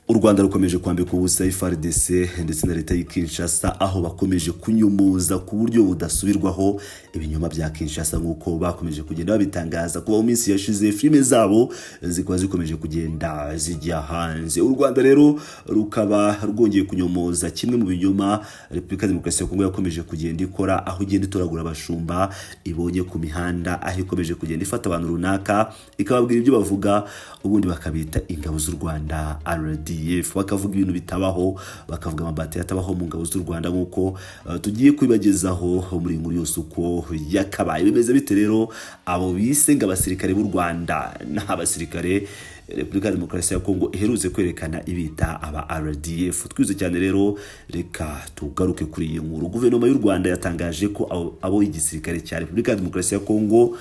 U Rwanda rukomeje kwambika ubusa FARDC ndetse na leta y'i Kinshasa, aho bakomeje kunyumuza ku buryo budasubirwaho ibinyoma bya Kinshasa, nk'uko bakomeje kugenda babitangaza kuba mu minsi yashize. Filime zabo zikaba zikomeje kugenda zijya hanze. U Rwanda rero rukaba rwongeye kunyomoza kimwe mu binyoma Repubulika ya Demokarasi ya Kongo yakomeje kugenda ikora, aho igenda itoragura abashumba ibonye ku mihanda, aho ikomeje kugenda ifata abantu runaka ikababwira ibyo bavuga, ubundi bakabita ingabo z'u Rwanda RDF, bakavuga ibintu bitabaho, bakavuga amabati atabaho mu ngabo z'u Rwanda, nk'uko tugiye kubibagezaho muri iyi nkuru yose uko yakabaye. Bimeze bite rero? Abo bise ngo abasirikare b'u Rwanda ni abasirikare Repubulika ya Demokarasi ya Kongo iherutse kwerekana ibita aba RDF. Twize cyane rero, reka tugaruke kuri iyi nkuru. Guverinoma y'u Rwanda yatangaje ko abo igisirikare cya Repubulika ya Demokarasi ya Kongo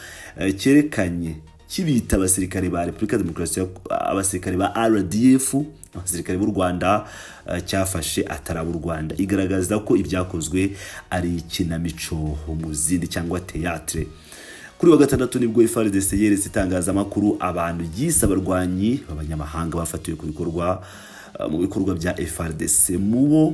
cyerekanye kibita abasirikare ba Repubulika ya Demokarasi, abasirikare ba RDF, abasirikare b'u Rwanda cyafashe atari ab'u Rwanda, igaragaza ko ibyakozwe ari ikinamico mu zindi cyangwa théâtre. Kuri wa gatandatu nibwo FARDC yeretse itangazamakuru abantu yise abarwanyi b'abanyamahanga bafatiwe ku bikorwa mu bikorwa bya FARDC. Mu bo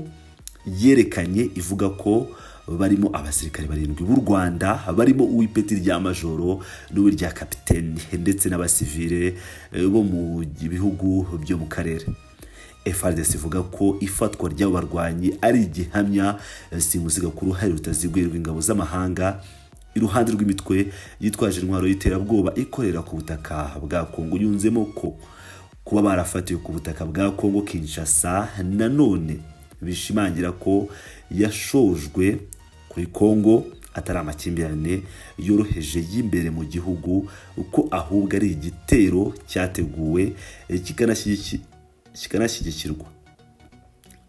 yerekanye ivuga ko barimo abasirikare barindwi b'u Rwanda, barimo uw'ipeti rya majoro n'uw'irya kapiteni, ndetse n'abasivile bo mu bihugu byo mu karere. FARDC ivuga ko ifatwa ry'abo barwanyi ari igihamya simusiga ku ruhare rutaziguye rw'ingabo z'amahanga iruhande rw'imitwe yitwaje intwaro y'iterabwoba ikorera ku butaka bwa Kongo. Yunzemo ko kuba barafatiwe ku butaka bwa Kongo Kinshasa nanone bishimangira ko yashojwe kuri Kongo atari amakimbirane yoroheje y'imbere mu gihugu, ko ahubwo ari igitero cyateguwe kikanashyigikirwa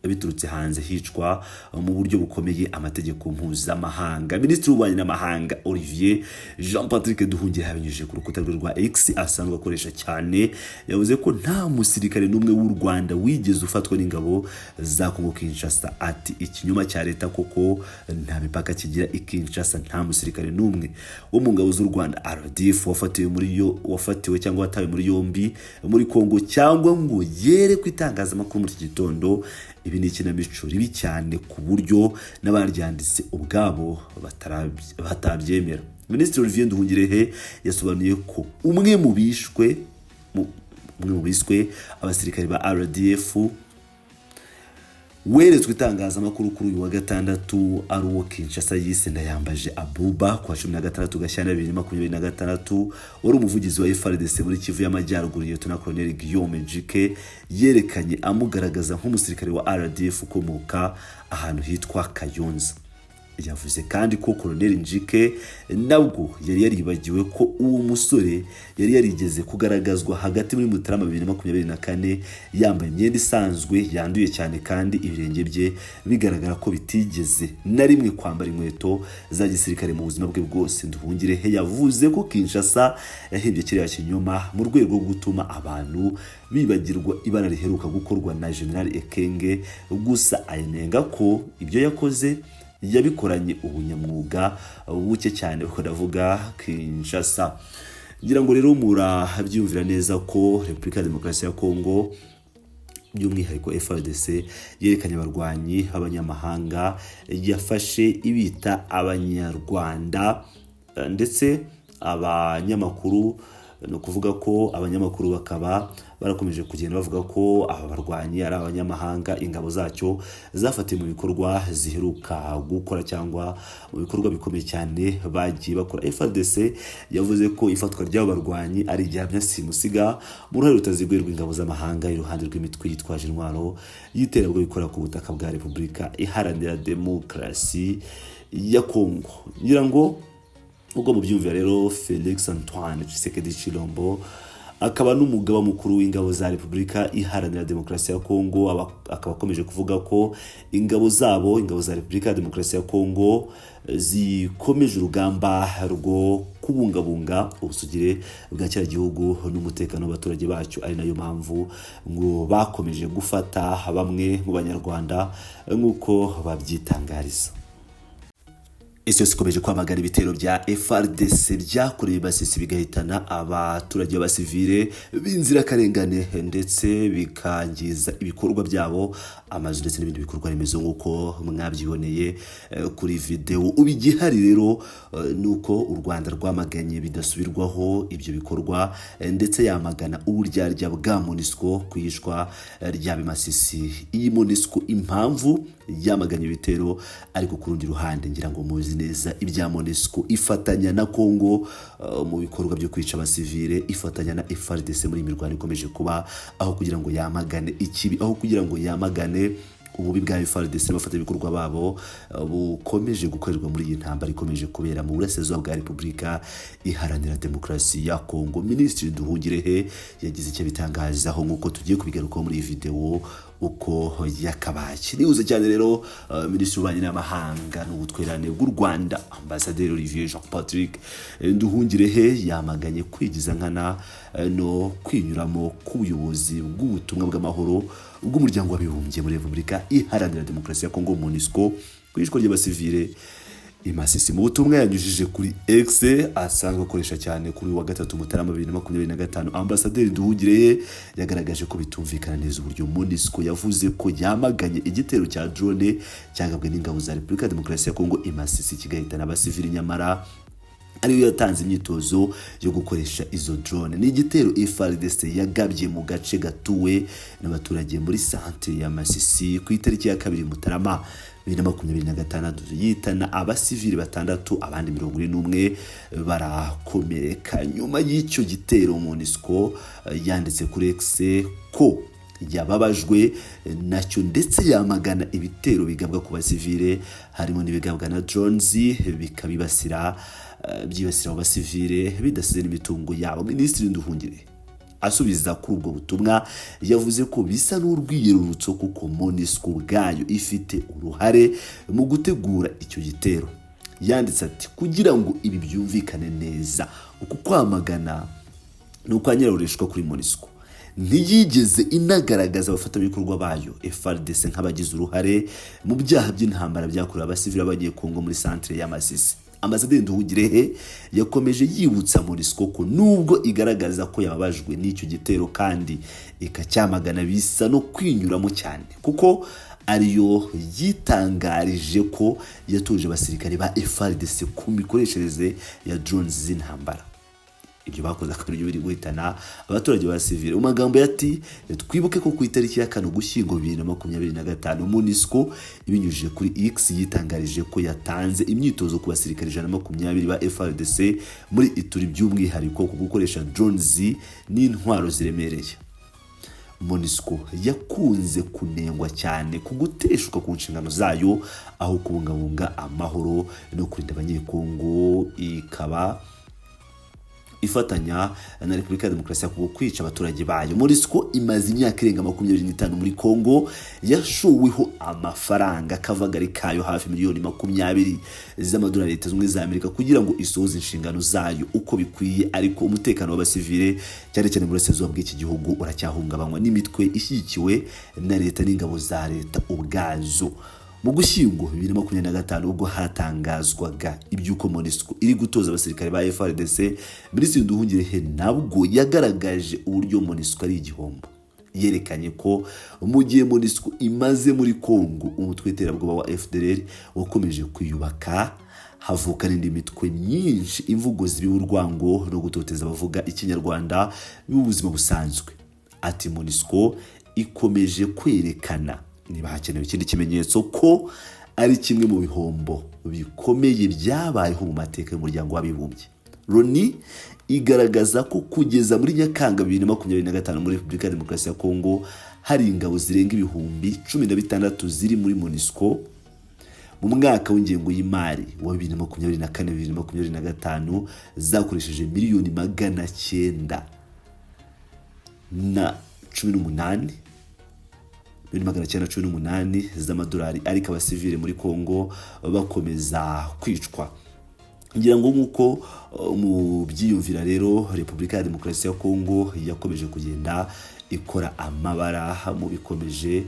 biturutse hanze, hicwa mu buryo bukomeye amategeko mpuzamahanga. Minisitiri w'Ububanyi n'Amahanga Olivier Jean Patrick Nduhungirehe, abinyujije ku rukuta rwe rwa X asanzwe akoresha cyane, yavuze ko nta musirikare n'umwe w'u Rwanda wigeze ufatwa n'ingabo za Kongo Kinshasa. Ati: "Ikinyoma cya leta koko nta mipaka kigira. I Kinshasa nta musirikare n'umwe wo mu ngabo z'u Rwanda RDF wafatiwe muri yo, wafatiwe cyangwa watawe muri yombi muri Kongo, cyangwa ngo yere ku itangazamakuru muri iki gitondo. Ibi ni ikinamico ribi cyane ku buryo n'abaryanditse ubwabo batabyemera." Minisitiri Olivier Nduhungirehe yasobanuye ko umwe mu biswe abasirikare ba RDF weretswe itangazamakuru kuri uyu wa gatandatu ari uwo Kinshasa yise Ndayambaje Abuba. Ku wa 16 Gashyantare 2026, wari umuvugizi wa FARDC muri Kivu y'Amajyaruguru, Lieutenant Colonel Guillaume Njike, yerekanye amugaragaza nk'umusirikare wa RDF ukomoka ahantu hitwa Kayonza. Yavuze kandi ko Colonel Njike nabwo yari yaribagiwe ko uwo musore yari yarigeze kugaragazwa hagati muri Mutarama 2024 yambaye imyenda isanzwe yanduye cyane, kandi ibirenge bye bigaragara ko bitigeze na rimwe kwambara inkweto za gisirikare mu buzima bwe bwose. Nduhungirehe yavuze ko Kinshasa yahimbye kiriya kinyoma mu rwego rwo gutuma abantu bibagirwa ibara riheruka gukorwa na General Ekenge, gusa ayinenga ko ibyo yakoze yabikoranye ubunyamwuga buke cyane, uko ndavuga Kinshasa. Ngira ngo rero murabyiyumvira neza ko Repubulika ya Demokarasi ya Kongo, by'umwihariko FARDC, yerekanye abarwanyi b'abanyamahanga yafashe ibita abanyarwanda, ndetse abanyamakuru, ni ukuvuga ko abanyamakuru bakaba barakomeje kugenda bavuga ko aba barwanyi ari abanyamahanga ingabo zacyo zafatiwe mu bikorwa ziheruka gukora cyangwa mu bikorwa bikomeye cyane bagiye bakora. FARDC yavuze ko ifatwa ry'abo barwanyi ari igihamya simusiga mu ruhare rutaziguye rw'ingabo z'amahanga iruhande rw'imitwe yitwaje intwaro y'iterabwoba ikora ku butaka bwa Repubulika Iharanira Demokarasi ya Kongo. Ngira ngo ubwo mubyumvira rero, Felix Antoine Tshisekedi Tshilombo, akaba n'umugaba mukuru w'ingabo za Repubulika Iharanira Demokarasi ya Kongo, akaba akomeje kuvuga ko ingabo zabo, ingabo za Repubulika ya Demokarasi ya Kongo, zikomeje urugamba rwo kubungabunga ubusugire bwa kiriya gihugu n'umutekano w'abaturage bacyo, ari nayo mpamvu ngo bakomeje gufata bamwe mu banyarwanda nk'uko babyitangariza. Isi yose ikomeje kwamagana ibitero bya FARDC byakorewe Masisi, bigahitana abaturage b'abasivile b'inzirakarengane, ndetse bikangiza ibikorwa byabo, amazu ndetse n'ibindi bikorwa remezo, nk'uko mwabyiboneye kuri videwo. Ubu igihari rero ni uko u Rwanda rwamaganye bidasubirwaho ibyo bikorwa, ndetse yamagana uburyarya bwa MONUSCO ku iyicwa rya Masisi. Iyi MONUSCO impamvu yamaganye ibitero, ariko ku rundi ruhande ngira ngo muzi neza ibya MONUSCO: ifatanya na Congo mu bikorwa byo kwica abasivile, ifatanya na FARDC muri iyi mirwano ikomeje kuba, aho kugira ngo yamagane ikibi, aho kugira ngo yamagane ububi bwa FARDC n'abafatanyabikorwa babo bukomeje gukorerwa muri iyi ntambara ikomeje kubera mu burasirazuba bwa Repubulika Iharanira Demokarasi ya Kongo. Minisitiri Nduhungirehe yagize icyo abitangazaho, nk'uko tugiye kubigarukaho muri iyi videwo uko yakabaye. Nihuse cyane rero, Minisitiri w'Ububanyi n'Amahanga n'Ubutwererane bw'u Rwanda, Ambasaderi Olivier Jean Patrick Nduhungirehe, yamaganye kwigiza nkana no kwinyuramo k'ubuyobozi bw'ubutumwa bw'amahoro bw'Umuryango w'Abibumbye muri Repubulika Iharanira Demokarasi ya Kongo, MONUSCO, ku iyicwa ry'abasivile i Masisi. Mu butumwa yanyujije kuri X asanzwe akoresha cyane, kuri uyu wa gatatu Mutarama 2025, Ambasaderi Nduhungirehe yagaragaje ko bitumvikana neza uburyo MONUSCO yavuze ko yamaganye igitero cya drone cyagabwe n'ingabo za Repubulika ya Demokarasi ya Kongo i Masisi, kigahitana abasivili, nyamara ariyo yatanze imyitozo yo gukoresha izo drone. Ni igitero FARDC yagabye mu gace gatuwe n'abaturage muri centre ya Masisi ku itariki ya 2 Mutarama 2026, yitana abasivili batandatu, abandi 41 barakomereka. Nyuma y'icyo gitero, MONUSCO yanditse kuri X ko yababajwe nacyo, ndetse yamagana ibitero bigabwa ku basivile, harimo n'ibigabwa na drones, bikabibasira byibasira abo basivile bidasize n'imitungo yabo. Minisitiri Nduhungire asubiza kuri ubwo butumwa yavuze ko bisa n'urwiyerurutso, kuko MONUSCO ubwayo ifite uruhare mu gutegura icyo gitero. Yanditse ati: "Kugira ngo ibi byumvikane neza, uku kwamagana ni ukwa nyirarureshwa kuri MONUSCO. Ntiyigeze inagaragaza abafatanyabikorwa bayo FARDC nk'abagize uruhare mu byaha by'intambara byakorewe abasivili b'Abanyekongo muri centre ya Masisi." Ambasaderi Nduhungirehe yakomeje yibutsa MONUSCO ko nubwo igaragaza ko yababajwe n'icyo gitero kandi ikacyamagana, bisa no kwinyuramo cyane, kuko ariyo yitangarije ko yatoje abasirikare ba FARDC ku mikoreshereze ya drones z'intambara. Ibyo bakoze akaba aribyo biri guhitana abaturage ba sivile. Mu magambo yati: "Twibuke ko ku itariki ya 4 Ugushyingo 2025, MONUSCO ibinyujije kuri X yitangarije ko yatanze imyitozo ku basirikare 120 ba FARDC muri Ituri, by'umwihariko ku gukoresha drones n'intwaro ziremereye." MONUSCO yakunze kunengwa cyane ku guteshuka ku nshingano zayo, aho kubungabunga amahoro no kurinda Abanyekongo ikaba ifatanya na Repubulika ya Demokarasi ya Kongo kwica abaturage bayo. MONUSCO imaze imyaka irenga 25 muri Kongo, yashoweho amafaranga akavagari kayo, hafi miliyoni 20 z'amadolari Leta Zunze Ubumwe za Amerika, kugira ngo isohoze inshingano zayo uko bikwiye, ariko umutekano w'abasivile, cyane cyane mu burasirazuba bw'iki gihugu, uracyahungabanywa n'imitwe ishyigikiwe na leta n'ingabo za leta ubwazo. Mu Gushyingo 2025, ubwo hatangazwaga iby'uko MONUSCO iri gutoza abasirikare ba FARDC, Minisitiri Nduhungirehe nabwo yagaragaje uburyo MONUSCO ari igihombo. Yerekanye ko mu gihe MONUSCO imaze muri Congo, umutwe w'iterabwoba wa FDLR wakomeje kwiyubaka, havuka n'indi mitwe myinshi, imvugo zibiba urwango no gutoteza abavuga Ikinyarwanda b'ubuzima busanzwe. Ati: "MONUSCO ikomeje kwerekana, niba hakenewe ikindi kimenyetso, ko ari kimwe mu bihombo bikomeye byabayeho mu mateka y'Umuryango w'Abibumbye." Loni igaragaza ko kugeza muri Nyakanga 2025, muri Repubulika ya Demokarasi ya Kongo hari ingabo zirenga 16,000 ziri muri MONUSCO. Mu mwaka w'ingengo y'imari wa 2024 2025, zakoresheje miliyoni 918, miliyoni 918 z'amadolari, ariko abasivile muri Kongo bakomeza kwicwa. Ngira ngo nk'uko mu byiyumvira rero, Repubulika ya Demokarasi ya Kongo yakomeje kugenda ikora amabara mu bikomeje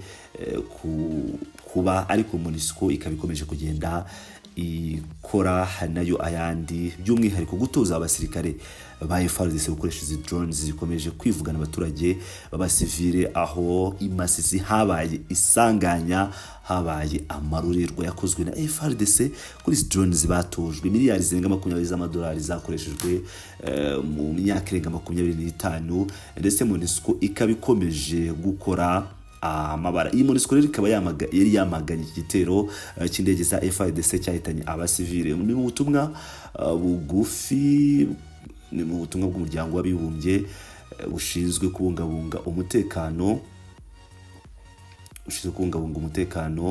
kuba, ariko MONUSCO ikaba ikomeje kugenda Ikora nayo ayandi, by'umwihariko gutoza abasirikare ba FARDC gukoresha izi drones zikomeje kwivugana abaturage b'abasivile, aho i Masisi habaye isanganya, habaye amarorerwa yakozwe na FARDC kuri izi drones batojwe. Miliyari zirenga 20 z'amadolari zakoreshejwe mu myaka irenga 25, ndetse MONUSCO ikaba ikomeje gukora amabara. Iyi MONUSCO rero ikaba yari yamaganye iki gitero cy'indege za FARDC cyahitanye abasivile. Ni mu butumwa bugufi, ni mu butumwa bw'Umuryango w'Abibumbye bushinzwe kubungabunga umutekano, ushinzwe kubungabunga umutekano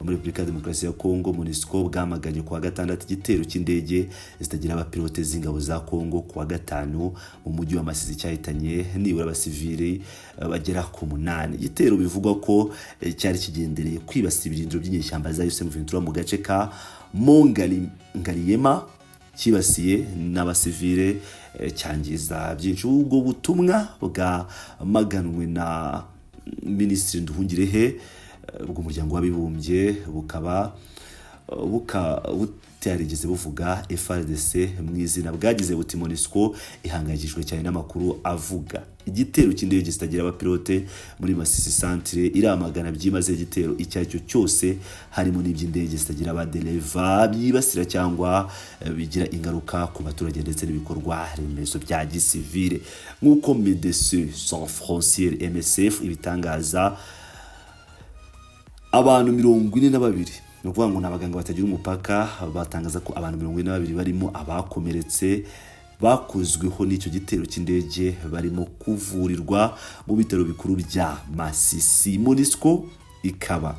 muri Repubulika ya Demokarasi ya Kongo, MONUSCO, bwamaganye kuwa gatandatu igitero cy'indege zitagira abapilote z'ingabo za Kongo kuwa gatanu mu mujyi wa Masisi, cyahitanye nibura abasivili bagera ku munani. Igitero bivugwa ko cyari kigendereye kwibasira ibirindiro by'inyeshyamba za M23 mu gace ka Mont Ngaliema, cyibasiye n'abasivile, cyangiza byinshi. Ubwo butumwa bwamaganwe na Minisitiri Nduhungirehe bw'Umuryango w'Abibumbye bukaba butarigeze buvuga FARDC mu izina. Bwagize buti: "MONUSCO ihangayikishijwe cyane n'amakuru avuga igitero cy'indege zitagira abapilote muri Masisi centre. Iramagana byimazeyo igitero icyo ari cyo cyose, harimo n'iby'indege zitagira abadereva, byibasira cyangwa bigira ingaruka ku baturage ndetse n'ibikorwa remezo bya gisivile." Nk'uko Médecins Sans Frontières, MSF, ibitangaza, abantu 42, ni ukuvuga ngo ni abaganga batagira umupaka batangaza ko abantu 42 barimo abakomeretse bakozweho n'icyo gitero cy'indege barimo kuvurirwa mu bitaro bikuru bya Masisi. MONUSCO ikaba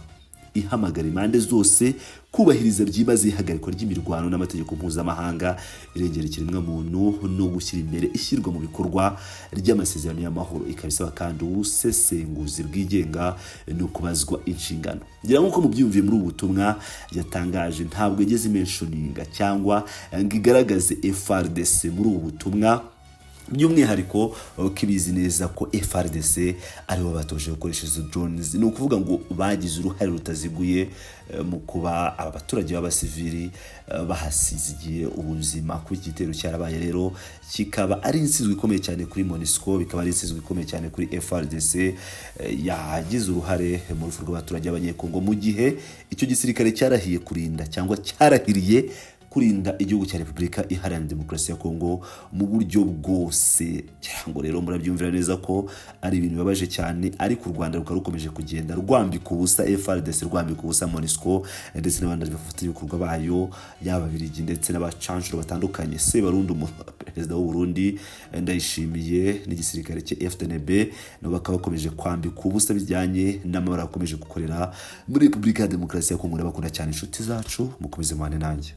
ihamagara impande zose kubahiriza byimazeyo ihagarikwa ry'imirwano n'amategeko mpuzamahanga irengera ikiremwamuntu, no gushyira imbere ishyirwa mu bikorwa ry'amasezerano y'amahoro. Ikaba isaba kandi ubusesenguzi bwigenga no kubazwa inshingano. Ngira nk'uko mubyumviye muri ubu butumwa yatangaje, ntabwo yigeze imentioninga cyangwa ngo igaragaze FARDC muri ubu butumwa, by'umwihariko ko ibizi neza ko FARDC aribo batoje gukoresha izo drones. Ni ukuvuga ngo bagize uruhare rutaziguye mu kuba aba baturage b'abasivili bahasizigiye ubuzima. Kuba iki gitero cyarabaye rero kikaba ari intsinzwe ikomeye cyane kuri MONUSCO, bikaba ari intsinzwe ikomeye cyane kuri FARDC yagize uruhare mu rupfu rw'abaturage b'Abanyekongo, mu gihe icyo gisirikare cyarahiye kurinda cyangwa cyarahiriye kurinda igihugu cya Repubulika Iharanira Demokarasi ya Kongo mu buryo bwose. Cyangwa rero murabyumvira neza ko ari ibintu bibabaje cyane, ariko u Rwanda rukaba rukomeje kugenda rwambika ubusa FARDC, rwambika ubusa MONUSCO ndetse n'abandi bafatanyabikorwa bayo, yaba Ababiligi ndetse n'abacanshuro batandukanye. Sebarundi, perezida w'u Burundi Ndayishimiye n'igisirikare cye FDNB, nabo bakaba bakomeje kwambika ubusa bijyanye n'amabara bakomeje gukorera muri Repubulika ya Demokarasi ya Kongo. Ndabakunda cyane, inshuti zacu, mukomeze mubane nanjye.